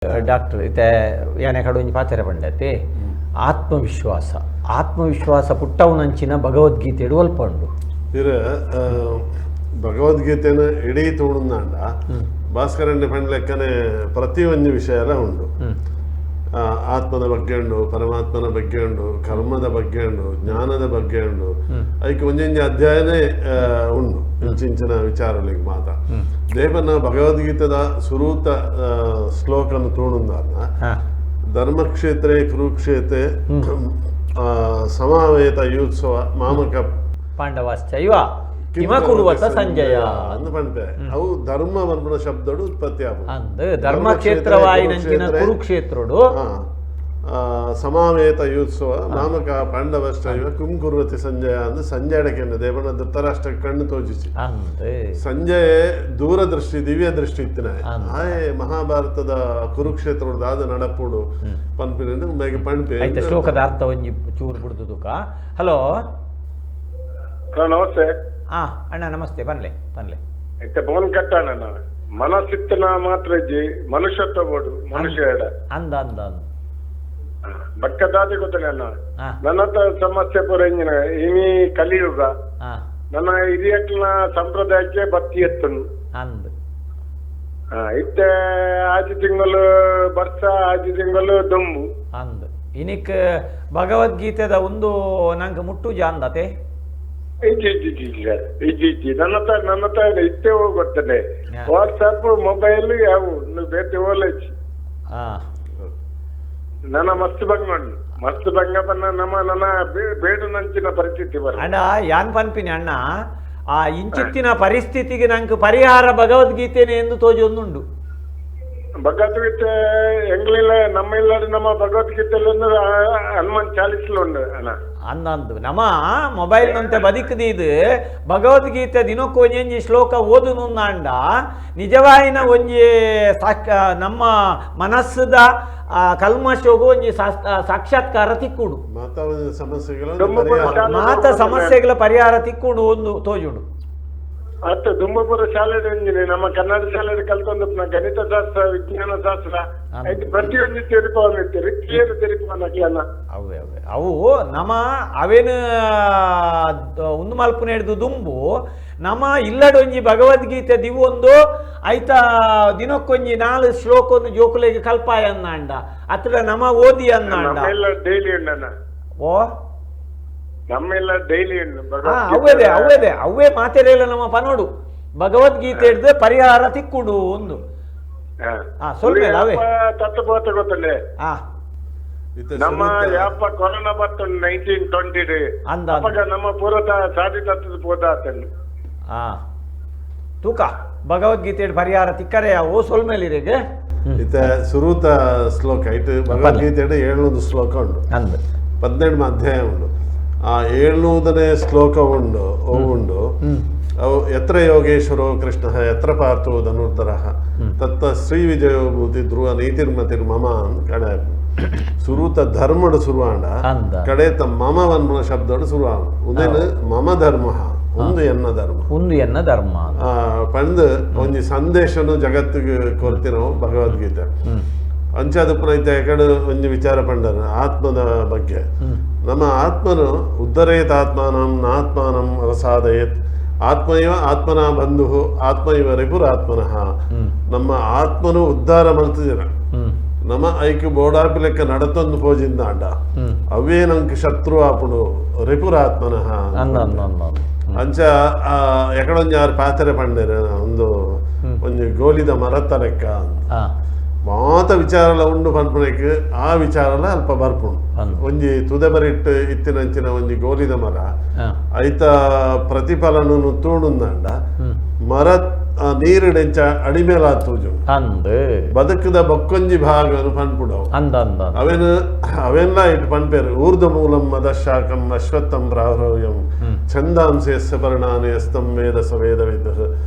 Doctor ಇತ್ತೆ ಯಾನೆ ಕಡೊಂಜಿ ಪಾತೆರ ಪಂಡತೆ ಆತ್ಮವಿಶ್ವಾಸ ಆತ್ಮವಿಶ್ವಾಸ ಪುಟ್ಟವುನಂಚಿನ ಭಗವದ್ಗೀತೆಡ್ ಒಲ್ಪ ಉಂಡು? ಇರ್ ಭಗವದ್ಗೀತೆನ ಇಡೀ ತೂಣುಂದಾಂಡ ಭಾಸ್ಕರಣ್ಯ ಪಂಡ್ಲೆಕ್ಕನೆ ಪ್ರತಿಯೊಂದು ವಿಷಯಲ ಉಂಡು. ಆತ್ಮದ ಬಗ್ಗೆ ಉಂಡು, ಪರಮಾತ್ಮನ ಬಗ್ಗೆ ಉಂಡು, ಕರ್ಮದ ಬಗ್ಗೆ ಉಂಡು, ಜ್ಞಾನದ ಬಗ್ಗೆ ಉಂಡು. ಐಕ್ ಒಂಜೊಂಜಿ ಅಧ್ಯಾಯನೇ ಉಂಡು ಇಂಚಿಂಚಿನ ವಿಚಾರಗಳಿಗೆ ಮಾತ. ದೇವನ ಭಗವದ್ಗೀತೆದ ಸುರೂತ ಶ್ಲೋಕನ ತೂಣುಂದಾಂಡ ಧರ್ಮಕ್ಷೇತ್ರೇ ಕುರುಕ್ಷೇತ್ರೇ ಸಮಾವೇತ ಯೂತ್ಸವ ಮಾಮಕ ಪಾಂಡವಾಶ್ಚೈವ ಕಿಮ ಕುರುವತ ಸಂಜಯ ಅಂದ್ ಪನ್ಪೆ. ಅವು ಧರ್ಮ ಪನ್ಪುನ ಶಬ್ದಡು ಉತ್ಪತ್ತಿ ಆಪುಂಡು. ಅಂದ್ ಧರ್ಮಕ್ಷೇತ್ರವಾಯಿನಂಚಿನ ಕುರುಕ್ಷೇತ್ರಡು ಸಮಾವೇತ ಯೂತ್ಸವ ಮಾಮಕ ಪಾಂಡವಶ್ಚೈವ ಕುಂ ಕುರುವತಿ ಸಂಜಯ ಅಂದ್ ಸಂಜಯಡಕೆಂಡ ದೇವನ ಧೃತರಾಷ್ಟ್ರ ಕಣ್ಣು ತೋಜಿಸಿ. ಸಂಜಯ ದೂರದೃಷ್ಟಿ ದಿವ್ಯ ದೃಷ್ಟಿ ಇತ್ತಿನ ಆಯೆ ಮಹಾಭಾರತದ ಕುರುಕ್ಷೇತ್ರದ ಆದ ನಡಪುಡು ಪನ್ಪಿನ ಮೇಗೆ ಪಣ್ಪೆ. ಐತ ಶ್ಲೋಕದ ಅರ್ಥ ಒಂಜಿ ಚೂರು ಬಿಡ್ದುದುಕ. Hello hello namaste. ಅಣ್ಣ ನಮಸ್ತೆ, ಪನ್ಲೆ ಪನ್ಲೆ. ಇತ್ತೆ ಫೋನ್ ಕಟ್ಟಾಣ ಮನಸ್ಸಿತ್ತನ ಮಾತ್ರ ಇಜ್ಜಿ, ಮನುಷ್ಯತ್ವ ಬೋಡು ಮನುಷ್ಯ ಎಡ. ಅಂದ ಅಂದ ಅಂದ ಬಕ್ಕ ದಾದಿ ಗೊತ್ತನೆ ಅಣ್ಣ, ನನ್ನತ ಸಮಸ್ಯೆ ಪೂರ ಇಂಜಿನ ಇನಿ ಕಲಿಯುಗ ನನ್ನ ಹಿರಿಯಕ್ಲ ಸಂಪ್ರದಾಯಕ್ಕೆ ಬತ್ತಿ ಎತ್ತನು ಅಂದ್. ಇತ್ತೆ ಆಜಿ ತಿಂಗಳು ಬರ್ಸ, ಆಜಿ ತಿಂಗಳು ದೊಂಬು ಅಂದ್. ಇನಿಕ್ ಭಗವದ್ಗೀತೆದ ಒಂದು ನಂಗೆ ಮುಟ್ಟುಜ ಅಂದತೆ? ಇಜ್ಜಿ ಇಜ್ಜಿ ಇಜ್ಜಿ ಇಜ್ಜಿ ಇಜ್ಜಿ ನನ್ನತ ನನ್ನತ ಇತ್ತೆ ಹೋಗಿ ಗೊತ್ತನೆ ವಾಟ್ಸಪ್ ಮೊಬೈಲ್ ಯಾವ ಬೇತೆ ಓಲೈಚಿ. ನನ್ನ ಮಸ್ತ್ ಬಂಗ ಉಂಡು, ಮಸ್ತ್ ಬಂಗ ಪನ್ನ ನಮ್ಮ ನನ್ನ ಬೇಡು ನಂಚಿನ ಪರಿಸ್ಥಿತಿ ಬರ. ಅಣ್ಣ ಯಾನ್ ಪನ್ಪಿನಿ ಅಣ್ಣ, ಆ ಇಂಚಿತ್ತಿನ ಪರಿಸ್ಥಿತಿಗೆ ನಂಗೆ ಪರಿಹಾರ ಭಗವದ್ಗೀತೆನೆ ಎಂದು ತೋಜೊಂದುಂಡು. ಭಗವದ್ಗೀತೆ ಎಂಗ್ಲಿಲ್ಲ ನಮ್ಮ ಇಲ್ಲ, ನಮ್ಮ ಭಗವದ್ಗೀತೆ ಹನುಮಾನ್ ಚಾಲೀಸ್ಲ ಉಂಡು ಅಣ್ಣ. ಅಂದಂದು ನಮ್ಮ ಮೊಬೈಲ್ ನಂತೆ ಬದುಕದಿದು ಭಗವದ್ಗೀತೆ ದಿನಕ್ಕೂ ಒಂಜೊಂಜಿ ಶ್ಲೋಕ ಓದುನುಂದಾಂಡ ನಿಜವಾಯಿನ ಒಂಜಿ ನಮ್ಮ ಮನಸ್ಸುದ ಕಲ್ಮಶೋಗು ಒಂಜಿ ಸಾಕ್ಷಾತ್ಕಾರ ತಿಕ್ಕುಡು, ಮಾತ ಸಮಸ್ಯೆಗಳ ಪರಿಹಾರ ತಿಕ್ಕುಡು ಒಂದು ತೋಜುಡು. ಅತ್ತ ದುಂಬಪುರ ಶಾಲೆ ಒಂಜಿನೆ ನಮ್ಮ ಕನ್ನಡ ಶಾಲೆ ಕಲ್ತೊಂದು ಗಣಿತ ಶಾಸ್ತ್ರ ವಿಜ್ಞಾನ ಶಾಸ್ತ್ರ ಪ್ರತಿಯೊಂದು ತೆರಿಪವನ್ ಕ್ಲಿಯರ್ ತೆರಿಪವನ್ ಅಕ್ಲನ. ಅವೇ ಅವೇ ಅವು ನಮ್ಮ ಅವೇನು ಉಂದು ಮಲ್ಪುನ ಹಿಡ್ದು ದುಂಬು ನಮ್ಮ ಇಲ್ಲಡೊಂಜಿ ಭಗವದ್ಗೀತೆ ದಿವೊಂದು ಐತ ದಿನಕ್ಕೊಂಜಿ 4 ಶ್ಲೋಕವನ್ನು ಜೋಕುಲೆಗೆ ಕಲ್ಪಾಯ ಅನ್ನಾಂಡ ಅತ್ರ ನಮ್ಮ ಓದಿ ಅನ್ನಾಂಡ. ಡೈಲಿ ಉಂಡಣ್ಣ. ಓ ನಮ್ಮೆಲ್ಲ ಡೈಲಿ ಅವೇ ಅವೇ ಅವೇ ಮಾತೆರೆಲ್ಲ ನಮ್ಮ ಪನೋಡು ಭಗವದ್ಗೀತೆ ಹಿಡ್ದು ಪರಿಹಾರ ತಿಕ್ಕುಡು ಒಂದು. ಸ್ವಲ್ಪ ಅವೇ ತತ್ವ ಗೊತ್ತಂಡೆ. ನಮ್ಮ ಯಾಪ ಕೊರೋನಾ ಬತ್ತು 1920 ಅವಾಗ ನಮ್ಮ ಪೂರ್ವದ ಸಾಧಿ ತತ್ವದ ಪೋದಾತನು. ತೂಕ ಭಗವದ್ಗೀತೆ ಪರಿಹಾರ ತಿಕ್ಕರೆ ಓ ಸೊಲ್ಮೇಲಿರಿಗೆ. ಇತ್ತ ಸುರೂತ ಶ್ಲೋಕ ಇಟ್ಟು ಭಗವದ್ಗೀತೆ 700 ಶ್ಲೋಕ ಉಂಡು, 12 ಅಧ್ಯಾಯ ಉಂಡು. ಆ 700ನೇ ಶ್ಲೋಕ ಉಂಡು ಉಂಡು ಅವು ಯತ್ರ ಯೋಗೇಶ್ವರೋ ಕೃಷ್ಣ ಯತ್ರ ಪಾರ್ಥೋ ಧನುರ್ಧರ ತತ್ತ ಶ್ರೀ ವಿಜಯೋ ಭೂತಿ ಧ್ರುವ ನೀತಿರ್ಮತಿರ್ ಮಮ ಕಡೆ ಸುರೂತ ಧರ್ಮಡು ಸುರುವಾಂಡ ಕಡೆ ಮಮ ವನ್ಮನ ಶಬ್ದಡು ಸುರುವಾಂಡ. ಉದೇನು ಮಮ ಧರ್ಮ ಒಂದು ಎನ್ನ ಧರ್ಮ, ಒಂದು ಎನ್ನ ಧರ್ಮ ಪಂದ್ ಒಂಜಿ ಸಂದೇಶನು ಜಗತ್ತಿಗೆ ಕೊರ್ತಿನವು ಭಗವದ್ಗೀತೆ. ಅಂಚಾದ ಪುನಃ ಕಡೆ ಒಂಜಿ ವಿಚಾರ ಪಂಡರು ಆತ್ಮದ ಬಗ್ಗೆ. ನಮ್ಮ ಆತ್ಮನು ಉದ್ಧರೇತ್ ಆತ್ಮಾನಂ ನಾತ್ಮಾನಂ ರಸಾದಯೇತ್ ಆತ್ಮೈವ ಆತ್ಮನ ಬಂಧು ಆತ್ಮೈವ ರಿಪುರಾತ್ಮನಃ. ನಮ್ಮ ಆತ್ಮನು ಉದ್ಧಾರ ಮಲ್ತಿದಿರ ನಮ್ಮ ಐಕ್ ಬೋಡಾಪಿ ಲೆಕ್ಕ ನಡತೊಂದು ಪೋಜಿಂದಾಂಡ ಅವೇ ನಂಗೆ ಶತ್ರು ಆಪುಡು ರಿಪುರಾತ್ಮನಃ. ಅಂಚ ಎಕಡೊಂಜಿ ಆರು ಪಾತ್ರೆ ಪಂಡೇರು ಒಂದು ಒಂಜಿ ಗೋಲಿದ ಮರತ ಲೆಕ್ಕ ಮಾತ ವಿಚಾರಲ ಉಂಡು ಪನ್ಪುನಕ್ಕೆ ಆ ವಿಚಾರಲ ಅಲ್ಪ ಬರ್ಪುಂಡು. ಒಂಜಿ ತುದೆ ಬರಿಟ್ಟು ಇತ್ತಿನಂಚಿನ ಒಂಜಿ ಗೋಲಿದ ಮರ ಐತ ಪ್ರತಿಫಲನ ತೂಣುಂದಾಂಡ ಮರ ನೀರುಡೆಂಚ ಅಡಿಮೇಲ ತೂಜು ಬದುಕದ ಬೊಕ್ಕೊಂಜಿ ಭಾಗನು ಪನ್ಪುಡವು. ಅವೇನು ಅವೆಲ್ಲ ಇಟ್ಟು ಪನ್ಪೇರು ಊರ್ಧ ಮೂಲಂ ಮದಶಾಕಂ ಅಶ್ವತ್ಥಂ ಪ್ರಾಹ್ರವ್ಯಂ ಛಂದಾಂಸ ಎಸ್ಸ ಪರಿಣಾನ ಎಸ್ತಂ ವೇದ ಸವೇದ ವಿದ್.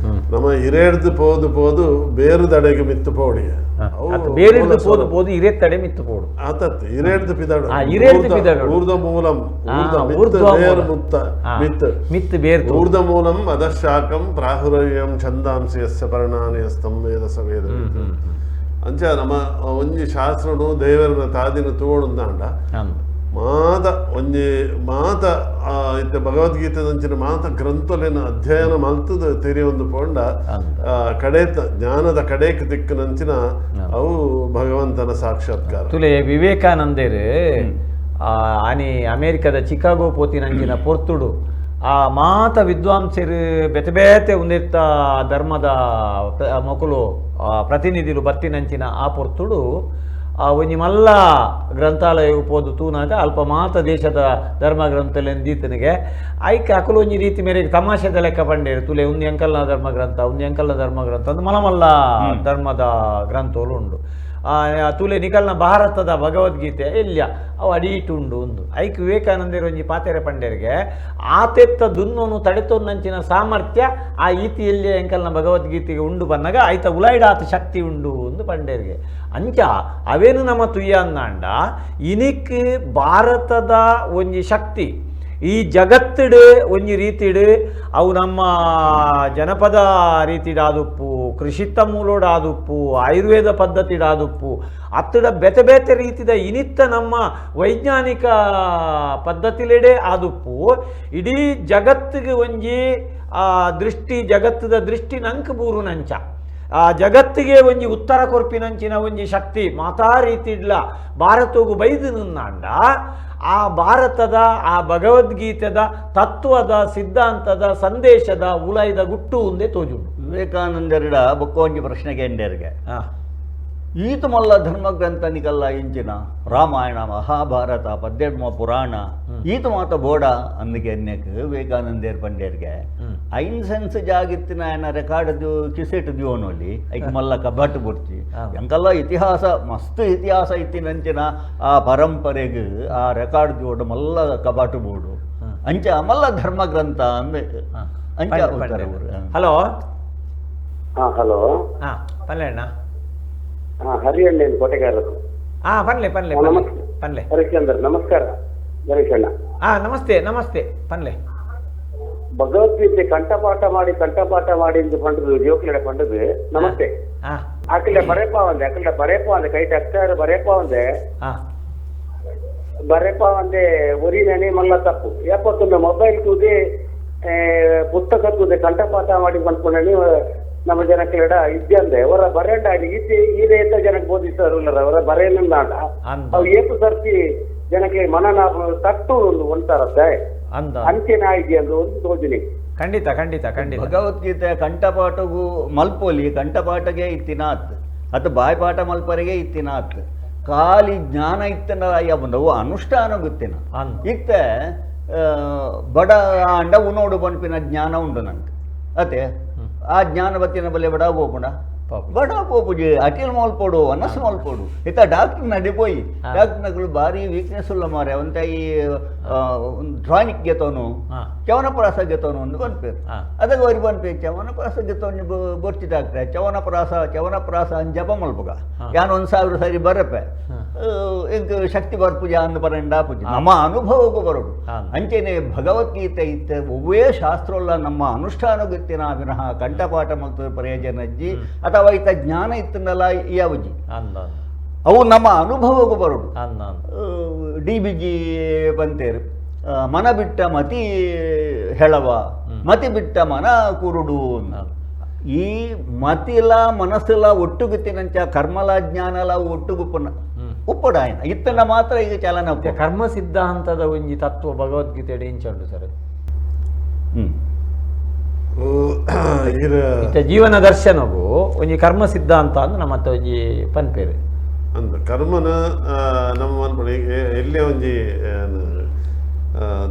ನಮ್ಮ ಇರೇಡ್ದು ಪೋದು ಪೋದು ಬೇರುದಡೆಗೆ ಮಿತ್ತು ಪೋಡಿ ಬೇರೆಡ್ದು ಪೋದು ಪೋದು ಇರೇತ್ತಡೆ ಮಿತ್ತು ಪೋಡು ಆತತ್ ಇರೇಡ್ದು ಪಿದಾಡು ಇರೇಡ್ದು ಪಿದಾಡು ಊರ್ಧ ಮೂಲಂ ಊರ್ಧ ಮಿತ್ತು ಬೇರು ಮುತ್ತ ಮಿತ್ತು ಮಿತ್ತು ಬೇರು ಊರ್ಧ ಮೂಲಂ ಮದಶಾಕಂ ಪ್ರಾಹುರವ್ಯಂ ಛಂದಾಂಸ ಯಸ್ಯ ಪರ್ಣಾನಿ ಯಸ್ತಂ ವೇದ ಸವೇದ. ಅಂಚ ನಮ್ಮ ಒಂಜಿ ಶಾಸ್ತ್ರನು ದೇವರನ ತಾದಿನ ತೂವೊಡುಂದಾಂಡ ಮಾತ ಒಂಜಿ ಮಾತ ಇತ್ತೆ ಭಗವದ್ಗೀತೆದಂಚಿನ ಮಾತ ಗ್ರಂಥಲೆನ ಅಧ್ಯಯನ ಮಲ್ತದ ತೆರಿಯೊಂದು ಪೋಂಡ ಕಡೇತ ಜ್ಞಾನದ ಕಡೇಕ್ ದಿಕ್ಕಿನಂಚಿನ ಅವು ಭಗವಂತನ ಸಾಕ್ಷಾತ್ಕಾರ. ತುಲೆ ವಿವೇಕಾನಂದರು ಆನಿ ಅಮೇರಿಕದ ಚಿಕಾಗೋ ಪೋತಿನಂಚಿನ ಪೊರ್ತುಡು ಆ ಮಾತ ವಿದ್ವಾಂಸರು ಬೇತೆ ಬೇತೆ ಉಂದಿತ್ತ ಧರ್ಮದ ಮೊಕುಲು ಪ್ರತಿನಿಧಿಲು ಬತ್ತಿನಂಚಿನ ಆ ಪೊರ್ತುಡು ಆ ಒಂಜಿ ಮಲ್ಲ ಗ್ರಂಥಾಲಯ ಪೋದು ತೂನಾಗ ಅಲ್ಪ ಮಾತ ದೇಶದ ಧರ್ಮ ಗ್ರಂಥಲೆನ್ ದೀತನಿಗೆ ಐಕ್ ಅಕುಲು ಒಂಜಿ ರೀತಿ ಮೇರೆಗೆ ತಮಾಷೆದ ಲೆಕ್ಕ ಪಂಡೇರು ತುಲೆ ಉಂದು ಎಂಕಲ್ನ ಧರ್ಮ ಗ್ರಂಥ ಉಂದು ಎಂಕಲ್ನ ಧರ್ಮ ಗ್ರಂಥ ಅಂದ್ ಮಲ ಮಲ್ಲ ಧರ್ಮದ ಗ್ರಂಥಗಳು ಉಂಡು. ತುಲೆ ನಿಕಲ್ನ ಭಾರತದ ಭಗವದ್ಗೀತೆ ಇಲ್ಲ ಅವು ಅಡೀಟು ಉಂಡು ಉಂದು ಐಕ್ ವಿವೇಕಾನಂದರು ಒಂಜಿ ಪಾತೆರೆ ಪಂಡೇರಿಗೆ ಆತೆತ್ತ ದುನ್ನೋನು ತಡೆತೊನ್ನಂಚಿನ ಸಾಮರ್ಥ್ಯ ಆ ಈತಿಯಲ್ಲಿ ಎಂಕಲ್ನ ಭಗವದ್ಗೀತೆಗೆ ಉಂಡು ಬನ್ನಗ ಐತ ಉಲಾಯ್ಡಾತ ಶಕ್ತಿ ಉಂಡು ಒಂದು ಪಂಡೇರಿಗೆ. ಅಂಚ ಅವೇನು ನಮ್ಮ ತುಯ್ಯ ಅಂದಾಂಡ ಇನಿಕ್ ಭಾರತದ ಒಂಜಿ ಶಕ್ತಿ ಈ ಜಗತ್ತಿಡು ಒಂಜಿ ರೀತಿಡು ಅವು ನಮ್ಮ ಜನಪದ ರೀತಿಡಾದುಪ್ಪು ಕೃಷಿತ ಮೂಲೋಡಾದುಪ್ಪು ಆಯುರ್ವೇದ ಪದ್ಧತಿಡಾದುಪ್ಪು ಅತ್ತಡ ಬೇತೆ ಬೇತೆ ರೀತಿದ ಇನಿತ್ತ ನಮ್ಮ ವೈಜ್ಞಾನಿಕ ಪದ್ಧತಿಲೆಡೆ ಆದುಪ್ಪು ಇಡೀ ಜಗತ್ತಿಗೆ ಒಂಜಿ ಆ ದೃಷ್ಟಿ ಜಗತ್ತದ ದೃಷ್ಟಿ ನಂಕ್ ಬೂರು ನಂಚ ಆ ಜಗತ್ತಿಗೆ ಒಂಜಿ ಉತ್ತರ ಕೊರ್ಪಿನಂಚಿನ ಒಂಜಿ ಶಕ್ತಿ ಮಾತಾ ರೀತಿಡ್ಲ ಭಾರತಗೂ ಬೈದು ನಿನ್ನಾಂಡ ಆ ಭಾರತದ ಆ ಭಗವದ್ಗೀತೆದ ತತ್ವದ ಸಿದ್ಧಾಂತದ ಸಂದೇಶದ ಉಲೈದ ಗುಟ್ಟು ಒಂದೇ ತೋಜುಂಡು. ವಿವೇಕಾನಂದರಿಡ ಬೊಕ್ಕ ಒಂಜಿ ಪ್ರಶ್ನೆಗೆ ಎಂಡೇರಿಗೆ ಈತ ಮಲ್ಲ ಧರ್ಮಗ್ರಂಥ ನಿಕಲ್ಲ ಇಂಚಿನ ರಾಮಾಯಣ ಮಹಾಭಾರತ ಪದ್ಯಮ ಪುರಾಣ ಈತ ಮಾತ ಬೋಡ ಅಂದಕ್ಕೆ ಎನ್ನೆಕ್ ವಿವೇಕಾನಂದೇರ್ ಪಂಡೇರ್ಗೆ ಐನ್ ಸೆನ್ಸ್ ಜಾಗಿತ್ತಿನ ಆಯನ ರೆಕಾರ್ಡ್ ಕಿಸೆಟ್ ದಿವನೊಲಿ ಐಕ್ ಮಲ್ಲ ಕಬಾಟ್ ಬುಡ್ಚಿ ಎಂಕಲ್ಲ ಇತಿಹಾಸ ಮಸ್ತ್ ಇತಿಹಾಸ ಇತ್ತಿನಂಚಿನ ಆ ಪರಂಪರೆಗ್ ಆ ರೆಕಾರ್ಡ್ ದಿವೋಡು ಮಲ್ಲ ಕಬಾಟು ಬೋಡು ಅಂಚ ಮಲ್ಲ ಧರ್ಮಗ್ರಂಥ ಅಂದ ಅಂಚ. ಹಲೋ ಹಲೋ ಪಲ್ಲೆ ಅಣ್ಣ. ಹರಿ ಅಣ್ಣ ಕೋಟೆಗಾರರು. ಪನ್ಲೆ ಪನ್ಲೆ ಪನ್ಲೆ ಹರಿಶ್ಚಂದ್ರ ನಮಸ್ಕಾರ ಗಣೇಶ್ ಅಣ್ಣ. ನಮಸ್ತೆ ನಮಸ್ತೆ ಪನ್ಲೆ. ಭಗವದ್ಗೀತೆ ಕಂಠಪಾಠ ಮಾಡಿ ಕಂಠಪಾಠ ಮಾಡಿ ಎಂದು ಪಂಡದು ಜೋಕ್ಲೆಡ ಪಂಡದು ನಮಸ್ತೆ. ಅಕಲೆ ಬರೇಪ ಒಂದೆ ಅಕಲೆ ಬರೇಪ ಒಂದೆ ಕೈಟ್ ಅಕ್ಷರ ಬರೇಪ ಒಂದೆ ಬರೇಪ ಒಂದೆ ಒರಿ ನೆನೆ ಮಲ್ಲ ತಪ್ಪು ಯಾಪತ್ತೊಂದು ಮೊಬೈಲ್ ತೂದೆ ಪುಸ್ತಕ ತೂದೆ ಕಂಠಪಾಠ ಮಾಡಿ ಬಂದ್ಕೊಂಡ ನಮ್ಮ ಜನಕ್ಲೆಡ ಇದ್ದಂದೆ ಅವರ ಬರೇಂಡ ಈತಿ ಈ ರೈತ ಜನಕ್ಕೆ ಬೋಧಿಸೋರು ಅವರ ಬರೇನಂದಾಂಡ ಅವು ಏತು ಸರ್ತಿ ಜನಕ್ಕೆ ಮನನ ತಟ್ಟು ಒಂದು ಒಂಥರತ್ತೆ ಅಂಚೆನ ಇದೆಯಾ ಒಂದು ತೋಜನೆ. ಖಂಡಿತ ಖಂಡಿತ ಖಂಡಿತ. ಭಗವದ್ಗೀತೆ ಕಂಠಪಾಠಗೂ ಮಲ್ಪೊಲಿ ಕಂಠಪಾಠಗೆ ಇತ್ತಿನಾತ್ ಅದು ಬಾಯ್ಪಾಠ ಮಲ್ಪರಿಗೆ ಇತ್ತಿನಾತ್ ಖಾಲಿ ಜ್ಞಾನ ಇತ್ತನ ಅಯ್ಯ ಅನುಷ್ಠಾನ ಗೊತ್ತಿನ ಇತ್ತೆ ಬಡ ಅಂಡ ಉನೋಡು ಪನ್ಪಿನ ಜ್ಞಾನ ಉಂಡು ನಂಗೆ ಅತೆ ಆ ಜ್ಞಾನ ಬತ್ತಿನ ಬಲೆ ಬಡ ಪೋಪುಂಡ ಬಡ ಪೋಪುಜಿ ಅಟಿಲ್ ಮಲ್ಪೊಡು ಅನಸ್ ಮಲ್ಪೊಡು ಇತ್ತ ಡಾಕ್ಟರ್ ನಡಿ ಪೋಯಿ ಡಾಕ್ಟರ್ನಗಳು ಭಾರಿ ವೀಕ್ನೆಸ್ ಉಲ್ಲ ಮಾರೆ ಅವಂತ ಈ ಡ್ರಾಯಿಂಗ್ ಗೆತೋನು ಚವನಪ್ರಾಸ ಗೆತೋನು ಒಂದು ಪನ್ಪೇರು ಅದಕ್ಕೆ ಅವ್ರಿಗೆ ಪನ್ಪೆ ಚವನಪ್ರಾಸ ಗೆತೋನು ಬೊರ್ಚಿ ಡಾಕ್ಟ್ರೆ ಚವನಪ್ರಾಸ ಚವನಪ್ರಾಸ ಅಂದ್ ಜಪ ಮಲ್ಪುಗ ಯಾನ್ 1000 ಸರಿ ಬರಪೆ ಇಂಕ್ ಶಕ್ತಿ ಬರ್ಪುಜ ಅಂದ್ ಪರಂಡ ಪೂಜೆ ನಮ್ಮ ಅನುಭವಕ್ಕೂ ಬರೋಡು. ಅಂಚೆನೆ ಭಗವದ್ಗೀತೆ ಇತ್ತ ಒವ್ವೇ ಶಾಸ್ತ್ರಲ್ಲ ನಮ್ಮ ಅನುಷ್ಠಾನ ಗೊತ್ತಿನ ವಿನಃ ಕಂಠಪಾಠ ಮತ್ತು ಪ್ರಯೋಜನ ಅಜ್ಜಿ ಅಥವಾ ಇತ್ತ ಜ್ಞಾನ ಇತ್ತನಲ್ಲ ಯಾವಜಿ ಅವು ನಮ್ಮ ಅನುಭವಕ್ಕೂ ಬರೋಡು. ಡಿ ಬಿ ಜಿ ಬಂತೇರು ಮನ ಬಿಟ್ಟ ಮತಿ ಹೆಳವ ಮತಿ ಬಿಟ್ಟ ಮನ ಕುರುಡು. ಈ ಮತಿಲ ಮನಸ್ಸುಲ ಒಟ್ಟುಗುತ್ತಿನಂಚ ಕರ್ಮಲ ಜ್ಞಾನಲ ಒಟ್ಟುಗುಪ್ಪನ ಉಪ್ಪಡಾಯನ ಇತ್ತನ ಮಾತ್ರ ಈಗ ಚಾಲನ ಕರ್ಮ ಸಿದ್ಧಾಂತದ ಒಂಜಿ ತತ್ವ ಭಗವದ್ಗೀತೆ ಇಂಚುಂಡು ಸರ್. ಜೀವನ ದರ್ಶನವು ಒಂಜಿ ಕರ್ಮ ಸಿದ್ಧಾಂತ ಅಂದ್ರೆ ನಮ್ಮ ಒಂಜಿ ಪನ್ಪೇರು ಅಂದ ಕರ್ಮನ ನಮ್ಮ ಎಲ್ಲೇ ಒಂಜಿ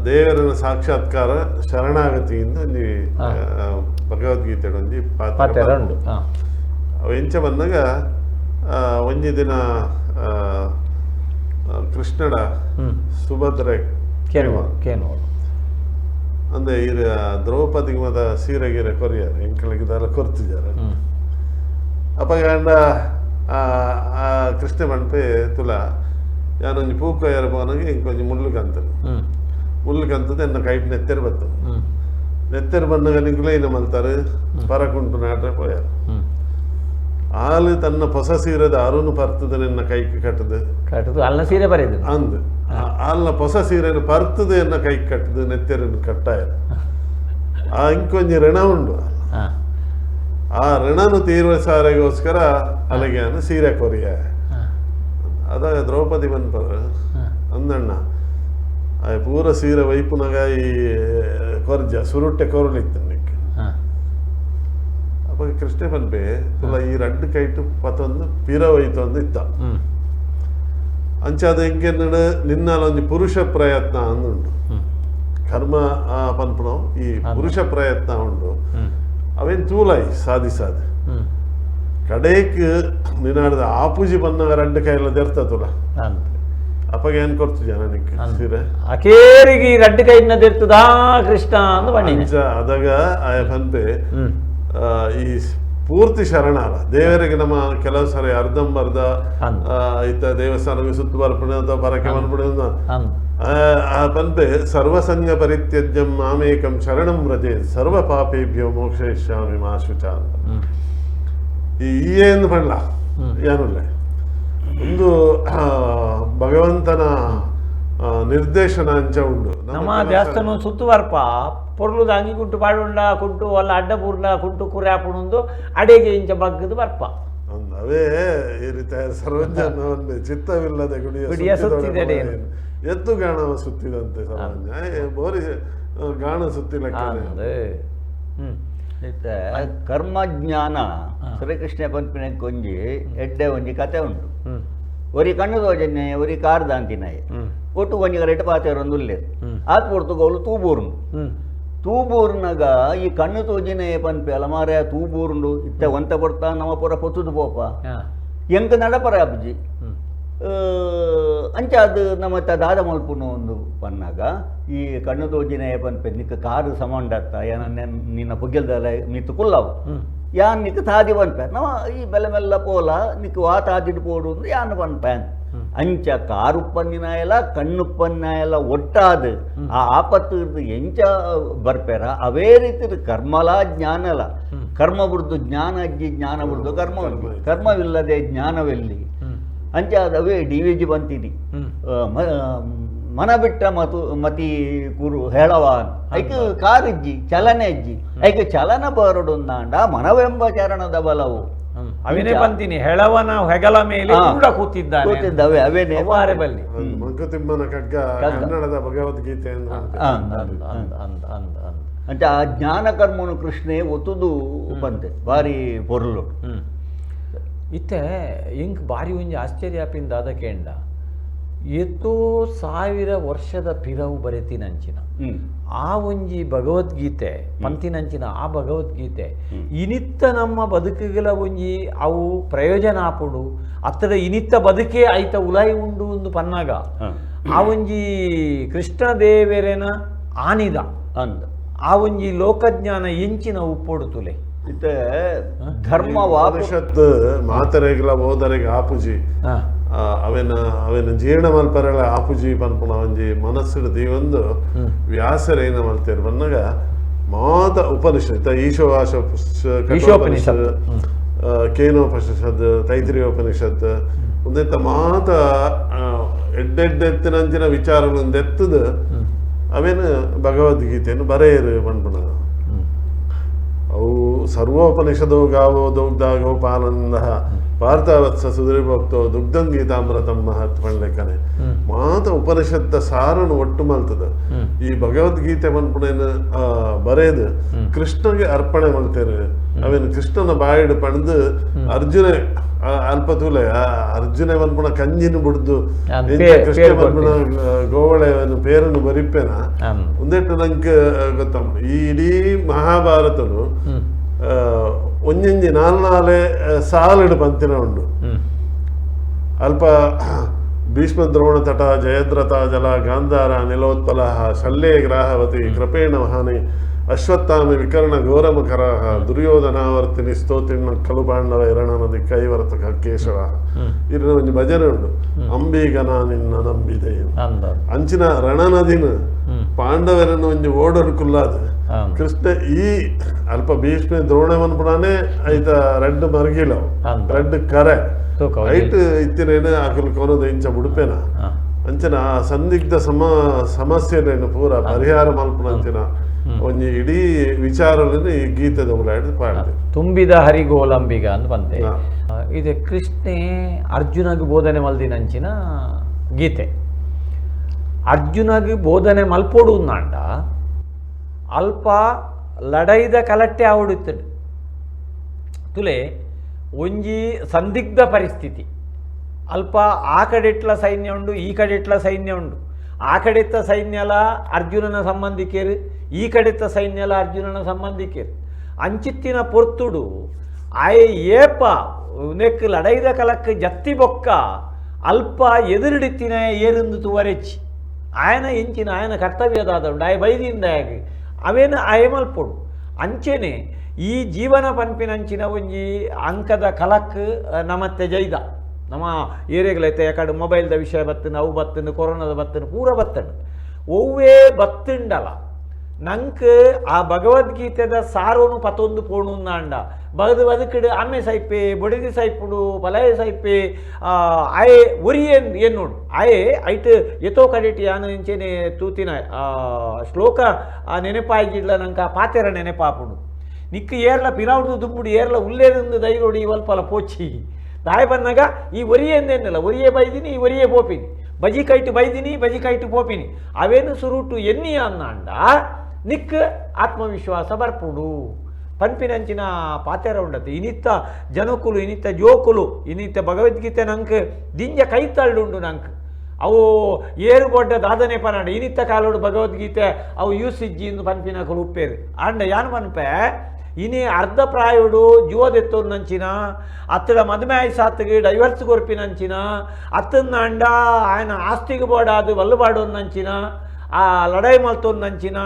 ದೇವರನ ಸಾಕ್ಷಾತ್ಕಾರ ಶರಣಾಗತಿಯಿಂದ ಒಂಜಿ ಭಗವದ್ಗೀತೆ ಒಂಜಿ ಪಾತ್ರ ಉಂಡು. ಅವು ಎಂಚ ಬಂದಾಗ ಒಂಜಿ ದಿನ ಕೃಷ್ಣಡ ಸುಭದ್ರೆ ಕೇನು ಅಂದ್ರೆ ಈ ದ್ರೌಪದಿಗೆ ಮದ ಸೀರೆ ಗೀರೆ ಕೊರಿಯಾರ ಎಂಕಳಿಗೆ ದಾಲ ಕೊರ್ತಿದ್ದಾರೆ. ಅಪಗಾಂಡ ಕೃಷ್ಣ ಪನ್ಪೆ ತುಲ ಯಾನೊಂಜಿ ಪೂಕೊಯ್ಯರ ಪೋನಗ ಇಂಕೊಂಜಿ ಮುಳ್ಳು ಕಂತನು ಮುಳ್ಳು ಕಂತದ ಎನ್ನ ಕೈಟ್ ನೆತ್ತೆರ್ ಬರ್ತದೆ ನೆತ್ತೆರ್ ಬಂದಾಗ ನಿಂಕುಲ ಏನ ಮಲ್ತಾರೆ ಪರಕುಂಟು ನಾಟ್ರೆ ಪೋಯಾರ. ಆಲು ತನ್ನ ಹೊಸ ಸೀರೆದ ಅರುಣ್ ಪರ್ತದ ನಿನ್ನ ಕೈಗೆ ಕಟ್ಟದು ಕಟ್ಟದು ಅಲ್ಲ ಸೀರೆ ಬರೆದು ಅಂದ್ ಅಲ್ಲ ಹೊಸ ಸೀರೆಯನ್ನು ಪರ್ತದ ಎನ್ನ ಕೈಗೆ ಕಟ್ಟದು ನೆತ್ತೆರನ್ನು ಕಟ್ಟಾಯ ಆ ಇಂಕೊಂಜಿ ಋಣ ಉಂಡು ಆ ಋಣನು ತೀರ್ವ ಸಾರೆಗೋಸ್ಕರ ಅಲ್ಲಿಗೆ ಸೀರೆ ಕೊರಿಯ ಅದಾಗ ದ್ರೌಪದಿ ಬಂದ್ಪರ ಅಂದಣ್ಣ ಆ ಪೂರ ಸೀರೆ ವೈಪುನಗ ಈ ಕೊರ್ಜ ಸುರುಟ್ಟೆ ಕೊರಳಿತ್ತು ನಿಕ್ ಅಪ್ಪ ಕೃಷ್ಣ ಪನ್ಪೆ ತುಲ ಈ ರಡ್ಡು ಕೈಟು ಪತೊಂದು ಪಿರ ಒಯ್ತೊಂದು ಇತ್ತ ಅಂಚಾದ ಎಂಕೆನ್ನಡು ನಿನ್ನಾಲ ಒಂಜಿ ಪುರುಷ ಪ್ರಯತ್ನ ಅಂದುಂಡು ಕರ್ಮ ಪನ್ಪುಣವು ಈ ಪುರುಷ ಪ್ರಯತ್ನ ಉಂಡು ಅವೇನು ತೂಲಾಯಿ ಸಾಧಿಸಾದ ಕಡೇಕ್ ನಿನ್ನಾಡ್ದ ಆಪೂಜಿ ಬನ್ನಾಗ ರಡ್ಡು ಕೈಲ ದೆರ್ತ ತುಲ ಅಪ್ಪಗೆ ಏನ್ ಕೊಡ್ತು ಜನ ನಿಕ್ ಸೀರೆ ಅಕೇರಿಗೆ ಈ ರಡ್ಡು ಕೈನ ದೆರ್ತದಾ ಕೃಷ್ಣ ಅಂದು ಬಣ್ಣಿ ಅಂಚ ಅದಾಗ ಆಯ ಪನ್ಪೆ ಈ ಪೂರ್ತಿ ಶರಣಾಲ ದೇವರಿಗೆ ನಮ್ಮ ಕೆಲವು ಸಾರಿ ಅರ್ಧಂಬರ್ಧ ಇತ್ತ ದೇವಸ್ಥಾನಕ್ಕೆ ಸುತ್ತು ಬರ್ಪಣೆ ಅಥವಾ ಪರಕೆ ಮನ್ಪಣೆ ಆ ಪನ್ಪೆ ಸರ್ವಸಂಗ ಪರಿತ್ಯಜ್ಯಂ ಮಾಮೇಕಂ ಶರಣಂ ವ್ರಜೆ ಸರ್ವ ಪಾಪೇಭ್ಯೋ ಮೋಕ್ಷಯಿಷ್ಯಾಮಿ ಮಾ ಶುಚ ಅಂತ ಈ ಏನು ಪಂಡ್ಲ ಏನುಲ್ಲೆ ಒಂದು ಭಗವಂತನ ನಿರ್ದೇಶನ ಅಂಚ ಉಂಡು ನಮ್ಮ ದೇವಸ್ಥಾನ ಸುತ್ತುವರ್ಪ ಪೊರ್ಲುದ ಅಂಗಿ ಕುಂಟು ಪಾಡುಂಡ ಕುಂಟು ಅಲ್ಲ ಅಡ್ಡ ಪೂರ್ಣ ಕುಂಟು ಕುರ್ಯಾಪುಣಂದು ಅಡೆಗೆ ಇಂಚ ಬಗ್ಗದು ಬರ್ಪ ಅವೇ ಈ ರೀತಿ ಸರ್ವಜ್ಞ ಚಿತ್ತವಿಲ್ಲದೆ ಗುಡಿಯ ಸುತ್ತಿದೆಡೆ ಎತ್ತು ಗಾಣವ ಸುತ್ತಿದಂತೆ ಸರ್ವಜ್ಞ ಬೋರಿ ಗಾಣ ಸುತ್ತಿಲಕ್ಕೆ ಕರ್ಮಜ್ಞಾನ ಶ್ರೀಕೃಷ್ಣ ಪನ್ಪಿನ ಕೊಂಜಿ ಎಡ್ಡೆ ಒಂಜಿ ಕತೆ ಉಂಟು ಒರಿ ಕಣ್ಣು ತೋಜನ್ನೆ ಒರಿ ಕಾರ್ದಾಂತಿನಾಯ ಒಟ್ಟು ಒಂಜಿ ರೆಟ್ ಪಾತೆರೊಂದು ಉಲ್ಲೇರು ಆತ್ ಪೊರ್ತುಗೋಲು ತೂಬೂರ್ನು ತೂಬೂರ್ನಾಗ ಈ ಕಣ್ಣು ತೋಜಿನೇ ಪನ್ಪೆ ಅಲಮಾರೆ ತೂಬೂರ್ಂಡು ಇತ್ತ ಒಂತ ಪೊರ್ತ ನಮ್ಮ ಪುರ ಪೊತ್ತುದು ಪೋಪ ಎಂಕ ನಡಪರ ಅಬ್ಜಿ ಅಂಚ ಅದು ನಮ್ಮ ದಾದ ಮಲ್ಪುನು ಒಂದು ಪನ್ನಾಗ ಈ ಕಣ್ಣು ತೋಜಿನೇ ಪನ್ಪೆ ನಿಕ್ಕ ಕಾರು ಸಮಾಂಡತ್ತ ಏನ ನಿನ್ನ ಪುಗ್ಗೆಲ್ದಲ್ಲ ಮಿತ್ತು ಕುಲ್ಲವು ಯಾನ್ ನಿಕ್ಕ ತಾದಿ ಪನ್ಪೆ ನವ ಈ ಬೆಲೆ ಮೆಲ್ಲ ಪೋಲ ನಿಕ್ಕ ವಾ ತಾದಿಡು ಪೋಡು ಅಂದ್ರೆ ಯಾನ್ ಪನ್ಪೆ ಅಂಚ ಕಾರುಪ್ಪನ್ನಿನಾಯಲ ಕಣ್ಣುಪ್ಪನ್ನಾಯಲ ಒಟ್ಟಾದ ಆ ಆಪತ್ತು ಎಂಚ ಬರ್ಪೇರ ಅವೇ ರೀತಿ ಕರ್ಮಲ ಜ್ಞಾನಲ ಕರ್ಮ ಬುಡ್ದು ಜ್ಞಾನ ಅಜ್ಜಿ ಜ್ಞಾನ ಬುಡ್ದು ಕರ್ಮ ಕರ್ಮವಿಲ್ಲದೆ ಜ್ಞಾನವೆಲ್ಲಿ ಅಂಚ ಅವೇ D V G ಬಂತೀನಿ ಮನ ಬಿಟ್ಟ ಮತು ಮತಿ ಕುರು ಹೇಳವ ಐಕ್ ಕಾರಿಜ್ಜಿ ಚಲನೆ ಅಜ್ಜಿ ಐಕ್ ಚಲನ ಬರಡುಂದಾಂಡ ಮನವೆಂಬ ಚರಣದ ಬಲವು ಅವೇನೇ ಬಂತೀನಿ ಹೆಳವನ ಹೆಗಲ ಮೇಲೆ ಕೂಡ ಕೂತಿದ್ದಾನೆ ಕೂತಿದ್ದಾವೆ ಅವೇನೇ ಬಲ್ಲಿ ಮಂಕುತಿಮ್ಮನ ಕಗ್ಗ ಕನ್ನಡದ ಭಗವದ್ಗೀತೆ ಅಂತ ಆ ಜ್ಞಾನ ಕರ್ಮನು ಕೃಷ್ಣೆ ಒತ್ತುದು ಬಂತೆ ಭಾರಿ ಪೊರುಳು ಇತ್ತೆ ಇಂಕ್ ಭಾರಿ ಒಂಜಿ ಆಶ್ಚರ್ಯ ಪಿಂದ ಅದಕ್ಕೆಂಡ ಎತ್ತೋ ಸಾವಿರ ವರ್ಷದ ಪಿರವು ಬರೆತಿನಂಚಿನ ಆ ಒಂಜಿ ಭಗವದ್ಗೀತೆ ಪಂತಿನಂಚಿನ ಆ ಭಗವದ್ಗೀತೆ ಇನಿತ್ತ ನಮ್ಮ ಬದುಕುಗಳ ಒಂಜಿ ಅವು ಪ್ರಯೋಜನ ಆಪುಡು ಅತ್ತಡ ಇನಿತ್ತ ಬದುಕೇ ಐತ ಉಲಾಯಿ ಉಂಡು ಒಂದು ಪನ್ನಾಗ ಆ ಒಂಜಿ ಕೃಷ್ಣ ದೇವರೇನ ಆನಿದ ಅಂದ ಆ ಒಂಜಿ ಲೋಕಜ್ಞಾನ ಎಂಚಿನ ಉಪ್ಪೊಡು ತುಲೆ ಇತ್ತೆ ಧರ್ಮ ಉಪನಿಷತ್ ಮಾತರೆಗ್ಲ ಓದರೆಗ್ ಆಪುಜಿ ಅವೇನ ಅವೇನ ಜೀರ್ಣ ಮಲ್ಪರೆಲ ಆಪುಜಿ ಪನ್ಪುನ ಒಂಜಿ ಮನಸ್ಸುಡು ದೀವೊಂದು ವ್ಯಾಸರೇನ ಮಲ್ತೇರು ಬನ್ನಗ ಮಾತ ಉಪನಿಷತ್ ಈಶೋವಾಶ ಈಶೋಪನಿಷತ್ ಕೇನೋಪನಿಷತ್ ತೈತಿರಿಯೋಪನಿಷತ್ ಒಂದೆತ್ತ ಮಾತ ಎಡ್ಡೆಡ್ಡೆತ್ತಿನಂಚಿನ ವಿಚಾರಗಳನ್ನು ಎತ್ತದ ಅವೇನ ಭಗವದ್ಗೀತೆಯನ್ನು ಬರೆಯರು ಪನ್ಪುನ ಅವು ಸರ್ವೋಪನಿಷದೋ ಗಾವೋ ದುಗ್ಧ ಗೋಪಾನಂದ ಪಾರ್ಥವತ್ಸ ಸುಧೀರ್ಭಕ್ತೋ ದುಗ್ಧಂ ಗೀತಾಮೃತಂ ಮಹತ್ ಪಂಡ್ಲೆಕ್ಕನೆ ಮಾತ ಉಪನಿಷತ್ತ ಸಾರನು ಒಟ್ಟು ಮಲ್ತದ ಈ ಭಗವದ್ಗೀತೆ ಪನ್ಪುನೇನು ಬರೆದು ಕೃಷ್ಣಗೆ ಅರ್ಪಣೆ ಮಲ್ತೇರು ಅವೇನು ಕೃಷ್ಣನ ಬಾಯಿಡು ಪಣದು ಅರ್ಜುನ ಅಲ್ಪ ತೂಲೆ ಅರ್ಜುನ ಪನ್ಪುಣ ಕಂಜಿನ ಬುಡ್ದು ಕೃಷ್ಣ ಪನ್ಪುಣ ಗೋವಳೆ ಪೇರನ್ನು ಬರಿಪೇನ ಒಂದೆಟ್ಟು ನಂಗೆ ಗೊತ್ತ ಈ ಇಡೀ ಮಹಾಭಾರತನು ಒಂಜೊಂಜಿ ನಾಲ್ನಾಲೆ ಸಾಲಿಡು ಪಂತಿನ ಉಂಡು ಅಲ್ಪ ಭೀಷ್ಮ ದ್ರೋಣ ತಟ ಜಯದ್ರಥ ಜಲ ಗಾಂಧಾರ ನಿಲೋತ್ಪಲ ಶಲ್ಯೆ ಗ್ರಾಹವತಿ ಕೃಪೇಣ ಮಹಾನಿ Ashwatthama Vikarna ಘೋರಮಕರಹ ದುರ್ಯೋಧನಾವರ್ತಿನಿ ಸ್ತೋತಿಣ್ಣ ಕಲು ಪಾಂಡವ ಎರಣನದಿ ಕೈವರತ ಕೇಶವ ಇರಿನ ಒಂಜಿ ಭಜನೆ ಉಂಡು ಅಂಬಿಗನ ನಿನ್ನ ನಂಬಿದೆ ಅಂಚಿನ ರಣನದಿನ ಪಾಂಡವರನ್ನು ಒಂಜಿ ಓಡರು ಕುಲ್ಲಾದ ಕೃಷ್ಣ ಈ ಅಲ್ಪ ಭೀಷ್ಮ ದ್ರೋಣವನ್ ಪುಡಾನೆ ಐತ ರಡ್ಡು ಮರ್ಗಿಲ ರಡ್ಡು ಕರೆ ಐಟ್ ಇತ್ತಿನೇನು ಅಕಲ್ ಕೊನದ ಇಂಚ ಬುಡುಪೇನ ಅಂಚಿನ ಆ ಸಂದಿಗ್ಧ ಸಮಸ್ಯೆಲೇನು ಪೂರ ಪರಿಹಾರ ಮಲ್ಪುನಂಚಿನ ಒಂಜಿ ಇಡೀ ವಿಚಾರలను ಈ ಗೀತೆದ ಉಲಾಯ್ದು ಪಾಡ್ದೆ ತುಂಬಿದ ಹರಿಗೋಲಂಬಿಗ ಅಂತ ಬಂತೆ. ಇದು ಕೃಷ್ಣೆ ಅರ್ಜುನಗ್ ಬೋಧನೆ ಮಲ್ದಿನಂಚಿನ ಗೀತೆ. ಅರ್ಜುನಗ್ ಬೋಧನೆ ಮಲ್ಪೋಡು ನಾಂಡ ಅಲ್ಪ ಲಡೈದ ಕಲಟ್ಟೆ ಆವಡುತ್ತಡು ತುಲೆ ಒಂಜಿ ಸಂದಿಗ್ಧ ಪರಿಸ್ಥಿತಿ. ಅಲ್ಪ ಆ ಕಡೆಟ್ಲ ಸೈನ್ಯ ಉಂಡು, ಈ ಕಡೆಟ್ಲ ಸೈನ್ಯ ಉಂಡು. ಆ ಕಡೆತ್ತ ಸೈನ್ಯಲ ಅರ್ಜುನನ ಸಂಬಂಧಿಕರು, ಈ ಕಡೆತ್ತ ಸೈನ್ಯಲ ಅರ್ಜುನನ ಸಂಬಂಧಿಕರು. ಅಂಚಿತ್ತಿನ ಪೊರ್ತುಡು ಆಯೆ ಏಪ ನೆಕ್ ಲಡೈದ ಕಲಕ್ ಜತ್ತಿ ಬೊಕ್ಕ ಅಲ್ಪ ಎದುರುಡಿತ್ತಿನ ಏರಿಂದು ತುವರೆಚ್ಚಿ ಆಯನ ಎಂಚಿನ ಆಯನ ಕರ್ತವ್ಯದಾದ ಉಂಡು ಆಯ ಬೈದಿಂದ ಅವೇನು ಆಯೆ ಮಲ್ಪೊಡು. ಅಂಚೆನೆ ಈ ಜೀವನ ಪನ್ಪಿನಂಚಿನ ಒಂಜಿ ಅಂಕದ ಕಲಕ್ ನಮತ್ತೆ ಜೈದ ನಮ್ಮ ಏರಿಯಾಗಳೈತೆ ಯಾಕಡೆ ಮೊಬೈಲ್ದ ವಿಷಯ ಬತ್ತನ, ಅವು ಬತ್ತನು, ಕೊರೋನಾದ ಬತ್ತನು, ಪೂರ ಬತ್ತನು ಒವ್ವೇ ಬತ್ತುಂಡಲ ನಂಕ್ ಆ ಭಗವದ್ಗೀತೆದ ಸಾರೋನು ಪತ್ತೊಂದು ಪೋಣುಂದಾಂಡ ಬಗದು ಬದುಕಿಡು ಅಮ್ಮೆ ಸೈಪೆ ಬೊಡಿದಿ ಸೈಪುಡು ಬಲಯ ಸೈಪೆ ಆಯೆ ಒರಿಯೇ ಎನ್ನೋಡು ಆಯೆ ಐಟ್ ಎತೋ ಕಡೆಟಿ ಯಾನು ಇಂಚೆನೆ ತೂತಿನ ಶ್ಲೋಕ ನೆನಪಾಯಿಜಿಡ್ಲ ನಂಕ ಪಾತೆರ ನೆನಪಾಪುಡು ನಿಕ್ಕು ಏರ್ಲ ಪಿರಾವುಡು ದುಂಬುಡು ಏರ್ಲ ಉಲ್ಲೇರಿಂದು ದೈರೋಡು ಈ ವಲ್ಪಲ ಪೋಚಿ ದಾಯ ಬನ್ನಾಗ ಈ ಒರಿಯೇ ಅಂದೇನಿಲ್ಲ ಒರಿಯೇ ಬೈದಿನಿ ಈ ಒರಿಯೇ ಪೋಪಿನಿ ಬಜಿ ಕೈಟು ಬೈದಿನಿ ಬಜಿ ಕೈಟು ಪೋಪಿನಿ ಅವೇನು ಸುರುಟು ಎನ್ನಿ ಅನ್ನಾಂಡ ನಿಕ್ ಆತ್ಮವಿಶ್ವಾಸ ಬರ್ಪುಡು ಪನ್ಪಿನಂಚಿನ ಪಾತೆರ ಉಂಡತೆ. ಇನಿತ್ತ ಜನಕುಲು ಇನಿತ್ತ ಜೋಕುಲು ಇನಿತ್ತ ಭಗವದ್ಗೀತೆ ನಂಕ್ ದಿಂಜ ಕೈತಳ್ಳುಂಡು ನಂಕ್ ಅವು ಏರು ಬೊಡ್ಡ ದಾದನೆ ಪನಾಂಡ ಇನಿತ್ತ ಕಾಲೋಡು ಭಗವದ್ಗೀತೆ ಅವು ಯೂಸಿಜ್ಜಿ ಇಂದು ಪನ್ಪಿನಕುಲು ಉಪ್ಪೇರು ಆಂಡ ಯಾನ್ ಪನ್ಪೆ ಇನಿ ಅರ್ಧ ಪ್ರಾಯುಡು ಜೀವದೆತ್ತೊಂದಂಚಿನ ಅತ್ತಡ ಮದುವೆ ಸಾತ್ಗೆ ಡೈವರ್ಸ್ ಕೊರ್ಪಿನಂಚಿನ ಅತ್ತಂದಾಂಡ ఆయన ಆಸ್ತಿಗೆ ಬೋಡಾದು ವಲ್ಲುಬಾಡೊಂದಂಚಿನ ಆ ಲಡಾಯಿ ಮಲ್ತೊಂದಂಚಿನ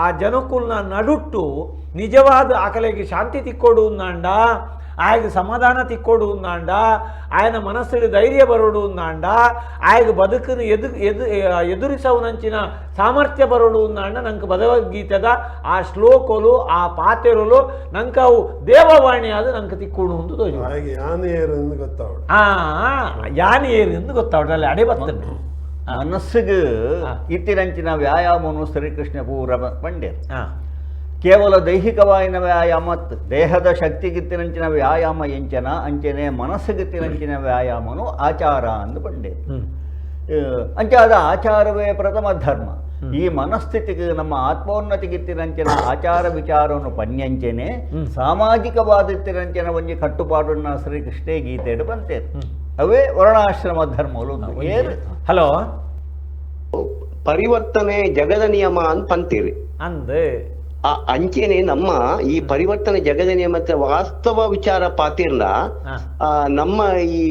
ಆ ಜನಕುಲ್ನ ನಡುಟ್ಟು ನಿಜವಾದ ಆಕಲೆಗೆ ಶಾಂತಿ ತಿಕ್ಕೋಡು ಅಂದಾಂಡ ಆಯಗ ಸಮಾಧಾನ ತಿಕ್ಕೋಡು ಅಂದಾಂಡ ఆయన ಮನಸ್ಸಿಗೆ ಧೈರ್ಯ ಬರೋಡು ಅಂದಾಂಡ ಆಯಗ ಬದುಕನ್ನು ಎದು ಎದು ಎದುರಿಸವನಂಚಿನ ಸಾಮರ್ಥ್ಯ ಬರೋಡು ಅಂದಾಂಡ ನಂಗೆ ಭಗವದ್ಗೀತೆದ ಆ ಶ್ಲೋಕಲು ಆ ಪಾತೆರಲು ನಂಗೆ ಅವು ದೇವವಾಣಿ ಅದು ನಂಗೆ ತಿಕ್ಕೋಡು ಅಂತ ತೋಜು. ಯಾನೆ ಏರು ಎಂದು ಗೊತ್ತಾವಡು ಯಾನೆ ಏರು ಎಂದು ಗೊತ್ತಾವಡು ಅಲ್ಲಿ ಅಡೆ ಬರ್ತದೆ ಮನಸ್ಸಿಗೆ ಇತ್ತಿನಂಚಿನ ವ್ಯಾಯಾಮನು ಶ್ರೀಕೃಷ್ಣ ಪೂರ ಪಂಡ್ಯರು. ಕೇವಲ ದೈಹಿಕವಾಯಿನ ವ್ಯಾಯಾಮ ದೇಹದ ಶಕ್ತಿಗಿತ್ತಿನಂಚಿನ ವ್ಯಾಯಾಮ ಎಂಚನ ಅಂಚನೆ ಮನಸ್ಸಿಗಿತ್ತಿನಂಚಿನ ವ್ಯಾಯಾಮನು ಆಚಾರ ಅಂದು ಪಂಡೆ. ಅಂಚಾದ ಆಚಾರವೇ ಪ್ರಥಮ ಧರ್ಮ. ಈ ಮನಸ್ಥಿತಿಗೆ ನಮ್ಮ ಆತ್ಮೋನ್ನತಿಗಿತ್ತಿನಂಚಿನ ಆಚಾರ ವಿಚಾರವನ್ನು ಪನ್ಯಂಚನೆ ಸಾಮಾಜಿಕವಾದಿತ್ತಿನಂಚಿನ ಒಂಜಿ ಕಟ್ಟುಪಾಡನ್ನ ಶ್ರೀಕೃಷ್ಣ ಗೀತೆಡು ಬಂತೇರು ಅವೇ ವರ್ಣಾಶ್ರಮ ಧರ್ಮಗಳು. ಹಲೋ ಪರಿವರ್ತನೆ ಜಗದ ನಿಯಮ ಅಂತ ಅಂತೀರಿ ಅಂದ್ ಆ ಅಂಚೆನೆ ನಮ್ಮ ಈ ಪರಿವರ್ತನೆ ಜಗದ ನಿಯಮ ವಾಸ್ತವ ವಿಚಾರ ಪಾತಿರ್ನ ನಮ್ಮ ಈ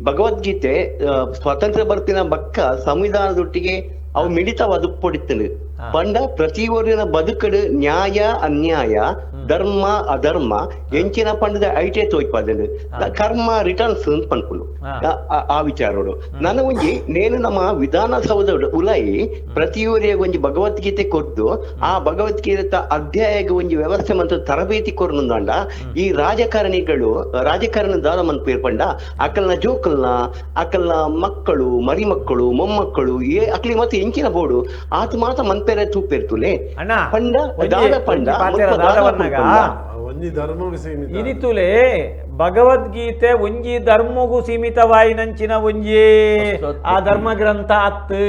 ಭಗವದ್ಗೀತೆ ಸ್ವಾತಂತ್ರ್ಯ ಬರ್ತಿನ ಬಕ್ಕ ಸಂವಿಧಾನದೊಟ್ಟಿಗೆ ಅವು ಮಿಳಿತವಾದ ಪೊಡಿತನು ಪಂಡ ಪ್ರತಿಯೊರಿನ ಬದುಕಡು ನ್ಯಾಯ ಅನ್ಯಾಯ ಧರ್ಮ ಅಧರ್ಮ ಎಂಚಿನ ಪಂಡದ ಐಟೆ ತೋಯ್ಪದನು ಕರ್ಮ ರಿಟರ್ನ್ಸ್ ಅಂತ ಪನ್ಪುಂಡು ಆ ವಿಚಾರೋಡು. ನನ್ನ ಒಂಜಿ ನೇನು ನಮ್ಮ ವಿಧಾನಸೌಧ ಉಲಾಯಿ ಪ್ರತಿಯೊರಿಯ ಒಂಜಿ ಭಗವದ್ಗೀತೆ ಕೊದ್ದು ಆ ಭಗವದ್ಗೀತೆ ಅಧ್ಯಾಯಕ್ಕೆ ಒಂಜಿ ವ್ಯವಸ್ಥೆ ಮಂತ ತರಬೇತಿ ಕೊರ್ನುಂದಾಂಡ ಈ ರಾಜಕಾರಣಿಗಳು ರಾಜಕಾರಣ ದಾದ ಮನ್ಪೇರ್ ಪಂಡ ಅಕಲ್ನ ಜೋಕಲ್ನ ಅಕಲ್ನ ಮಕ್ಕಳು ಮರಿಮಕ್ಕಳು ಮೊಮ್ಮಕ್ಕಳು ಏ ಅಕ್ಲಿ ಮತ್ತೆ ಎಂಚಿನ ಬೋಡು ಆತ ಮಾತ ಮನ್ಪೇರೆ ತೂಪೇರ್ತುಲೆ ಪಂಡ ದಾದ ಪಂಡ ಒಂಜಿ ಧರ್ಮಗೂ ಸೀಮಿತ ಇನಿತುಲೆ ಭಗವದ್ಗೀತೆ ಒಂಜಿ ಧರ್ಮಗೂ ಸೀಮಿತವಾಯಿನಂಚಿನ ಒಂಜಿ ಆ ಧರ್ಮ ಗ್ರಂಥ ಅತ್ತು.